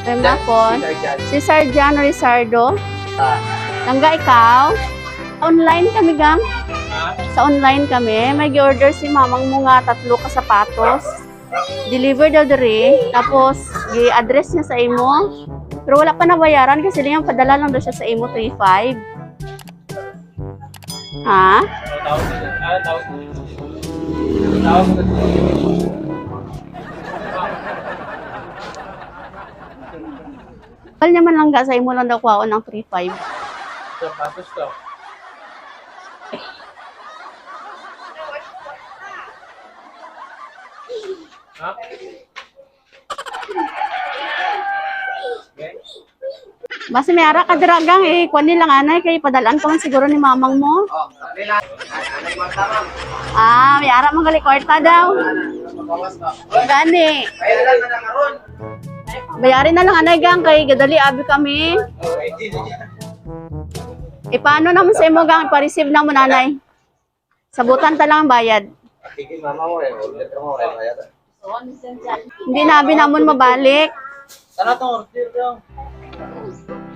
Remapon. Si Sir John Rizardo. Langga, ikaw? Online kami, gang. Sa online kami. May order si mamang mo nga tatlo ka sapatos. Deliver daw diri. Tapos, gi-address niya sa imo. Pero wala pa nabayaran kasi yung padala lang daw siya sa imo 3.5. Ha? Tawag tawag. Tawag. Kal naman lang ga sa imo lang daw kwaon ng 3.5. Sapatos daw. Ha? Okay. Basta may ara ka dira, gang, eh, kuan nilang anay kay padalaan pa man siguro ni mamang mo. Oh, nila. Anay kwarta, ma'am. Ah, may ara man gali kwarta daw. Mabawas ba? Gani. Kaya lang na karon. Bayarin na lang anay, gang, kay gadali abi kami. Okay. E paano naman sa imo, gang, pa-receive na mo nanay. Sabutan ta lang ang bayad. Sige, mama mo eh. Order ka mo eh. Bayad. Hindi na abi namon mabalik. Sana tong order daw.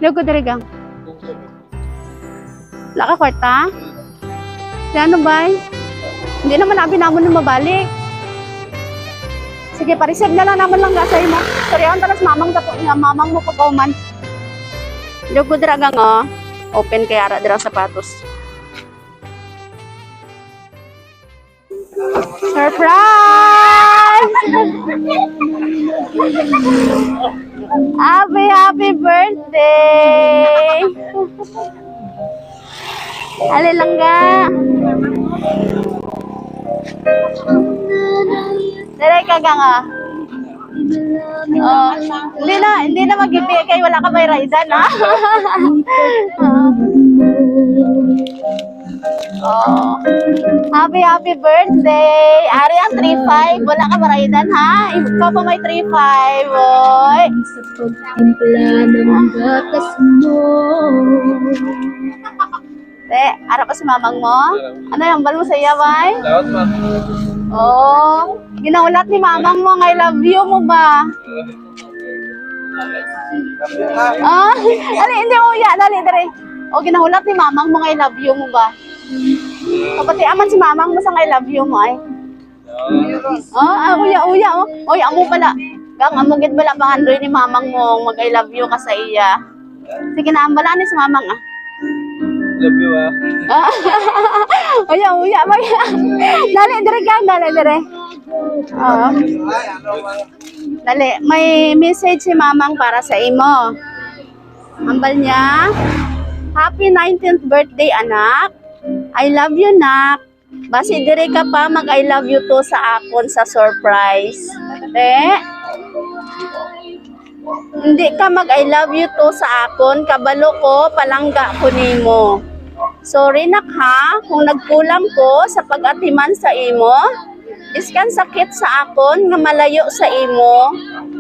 Lugo diri, gang. Wala ka kwarta? Si ano ba? Hindi naman abi namon na mabalik. Sige, pa-receive na lang naman lang ga sa imo. Sorry, ang talas mamang tapo nga mamang mo pagkauman. Lugo dira, gang, oh. Open kay ara dira ang sapatos. Surprise! Happy, happy birthday! Ali langga. Dere ka, gang, ah. Oh, hindi na magbibigay kay wala ka may raidan ah. Oh. Happy, happy birthday! Ari ang 3-5. Wala ka maraidan ha? Ikaw pa may 3-5. Oy. Sa pagtimpla ng gatas mo. Te, ara pa si mamang mo? Ano yung bal mo sa iya, bay? Tawag, ma'am. Oh, ginaulat ni mamang mo ng I love you mo ba? Ah, ali, hindi mo ya, dali, dali. Oh, ginahulat ni mamang mo ng I love you mo ba? Kapati aman si mamang mo sa I love you mo ay. Oh, ah, uya, uya, oh. Oy, amo pala. Gang, amo gid bala pangandoy ni mamang mo mag I love you ka sa iya. Sige na, ambala ni si mamang ah. Love you ah. Ah, uya, uya, mag. Dali, dire, gang, dali, dire. Oo. Ay, ano ba? Dali, may message si mamang para sa imo. Ambal niya, "Happy 19th birthday, anak. I love you, nak. Basi dire ka pa mag I love you to sa akon sa surprise." Te, hindi ka mag I love you to sa akon, kabalo ko, palangga ko nimo. Sorry nak ha, kung nagkulang ko sa pag-atiman sa imo. Iskan sakit sa akon nga malayo sa imo.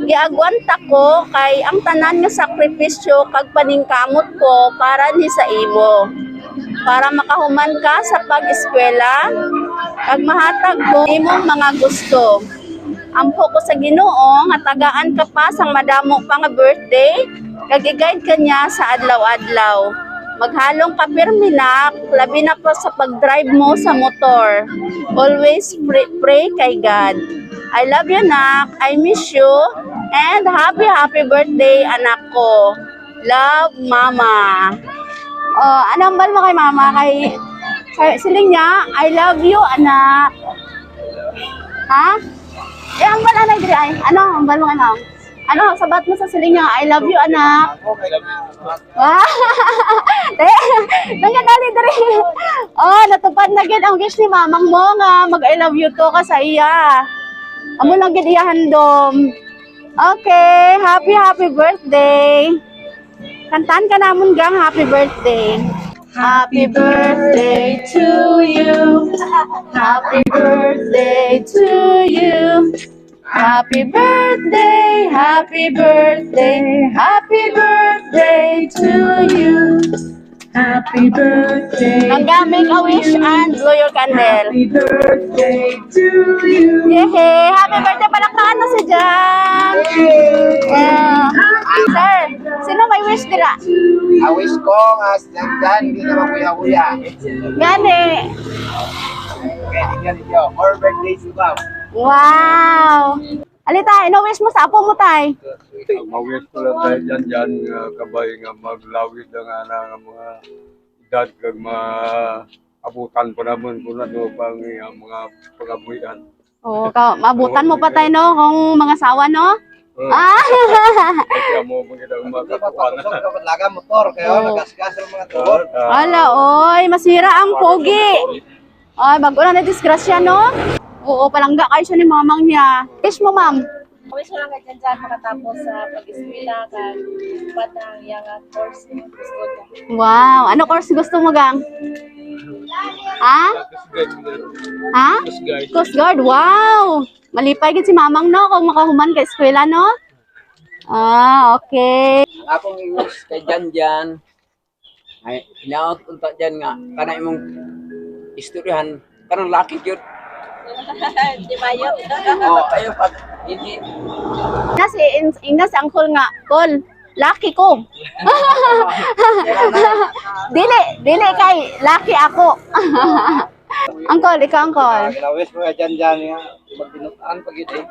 Giagwanta ko kay ang tanan nga sakripisyo kag paningkamot ko para ni sa imo. Para makahuman ka sa pag-eskwela kag mahatag ko imong mga gusto. Ampo ko sa Ginoo nga tagaan ka pa sang madamo pa nga birthday kag i-guide ka niya sa adlaw-adlaw. Maghalong ka pirmi nak, labi na pa sa pag-drive mo sa motor. Always pray, pray kay God. I love you, nak. I miss you. And happy, happy birthday, anak ko. Love, Mama." Oh, anong bal mo kay Mama? Kay siling niya, "I love you, anak." Ha? Eh, ang bal anay diri ay. Ano, ang bal mo kay Mama? Ano, sabat mo sa siling niya, "I love you, anak." Okay. Ah! Eh, nangga dali diri. Oh, natupad na gid ang wish ni mamang mo nga mag I love you to ka sa iya. Amo lang gid iya handom. Okay, happy happy birthday. Kantaan ka namon, gang, happy birthday. Happy birthday to you. Happy birthday to you. Happy birthday, happy birthday, happy birthday to you. Happy birthday. Langga, make a wish and blow your candle. Happy birthday to you. Yehey! Happy birthday! Palakpakan na si Jan! Yeah. Awis ko nga si Janjan, hindi na makuya-kuya. Gani. Kaya ninyo, more birthdays to come. Wow. Ali tay, ano wish mo sa apo mo tay? Mawis ko lang tayo dyan dyan nga kabay nga maglawid ang ana nga mga edad kag mga abutan pa naman kung ano pang mga pagabuhian. Oo, ka, mabutan mo pa tay no kung mga sawa no? Ah. Kaya mo maganda ang makatuwa na. Kusog ka laga motor, kaya Oo. nagasgas ang mga tuhod. Ala, oy, masira ang pogi. Ay, bago na na-disgrasya, no? Oo, palangga kayo siya ni mamang niya. Wish mo, ma'am. Wish ko lang kay Janjan makatapos sa pag-eskwela kag batang iyang course nga gusto niya. Wow, ano course gusto mo, gang? Ha? Ha? Coast Guard, wow! Malipay gid si mamang, no? Kung makahuman ka eskwela, no? Ah, okay. Ang akong i-wish kay Jan Jan ay hinaot unta dyan nga kana imong istoryahan kanang laki gyud. Di ba yun? Oh, ayo pag hindi Na si, ina si uncle nga, Col, lucky ko. Dili, dili kay lucky ako. Uncle, ikaw, uncle. Ginawis ko kay Janjan nga, magbinutaan pag yun eh.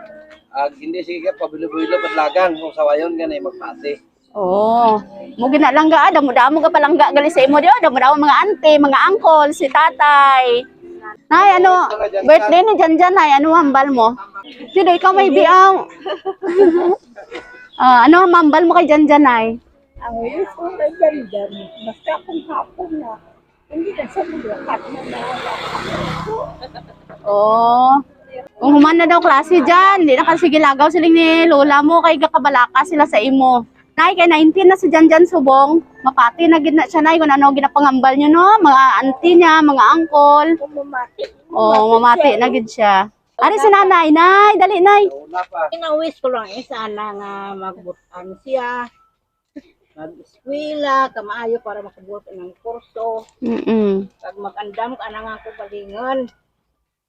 Ag hindi sige pabilo-bilo padlagan kung sawayon gani magpati. Oo. Mo ginalangga, damo-damo ka palangga gali sa imo di, oh. Damo-damo mga ante, mga uncle, si tatay. Nay, ano, birthday ni Janjan, nay, ano hambal mo? Sino, ikaw may biaw. Ah, ano ang hambal mo kay Janjan, nay? Ang wish ko kay Janjan, basta kung hapon na, hindi na siya mulakat na nawala. Oo. Kung human na daw klase dyan, di na kasi gilagaw siling ni lola mo kay gakabalaka sila sa imo. Nay, kay 19 na si Janjan Subong. Mapati na gid na siya, nay, kung ano ginapangambal niyo, no? Mga auntie niya, mga uncle. Kung mamati. Oo, mamati na gid siya. Ari si nanay, nay, dali nay. Una pa. Ina-wish ko lang eh, sana nga magbutan siya, mag-eskwela, kamaayo para makabuhat ng kurso. Pag mag-andam ka na nga ako balingan.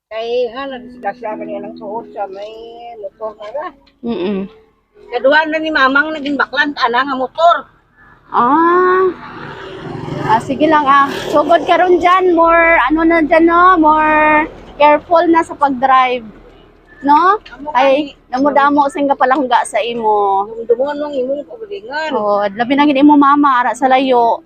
Kay nga, nadisgrasya ka niya ng suot sa may motor na ra. Kaduha na ni mamang naging baklan, ana nga motor. Ah. Ah, sige lang ah. Sugod karon dyan, more ano na dyan no, more careful na sa pag-drive. No? Ay, damo-damo sing kapalangga sa imo. Dumon mong imong kabalingan. Oh, labi na gid imo mama ara sa layo.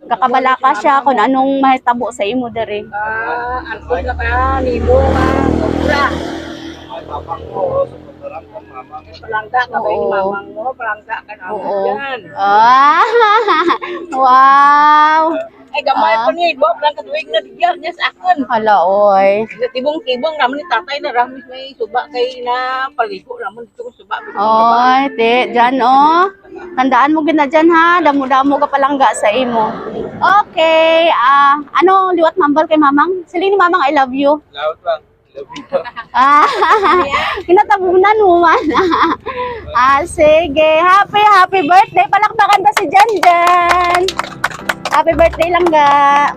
Kakabalaka siya kung anong mahitabo sa imo diri. Ah, angkon na ka nimo nga obra. Ay papang ko, suportaran ko mama. Palangga ka ba ni Oo. mamang mo? Palangga ka na Oo. yan. Ah! Wow! Ay gamay Ah. pa niya, duha pa lang katuig na bigyan niya sa akon. Hala oy. Sa tibong-tibong naman ni tatay na ramis may suba kay na paligo naman dito ko suba. Oy, te, dyan oh. Tandaan mo gid na dyan ha, damo-damo ka palangga sa imo. Okay, ah, ano liwat mambal kay mamang? Sili ni mamang I love you. Lawat lang. Love you. Ah, kinatabunan mo man. Ah, sige. Happy, happy birthday. Palakpakan ba si Jan Jan? Happy birthday lang ga.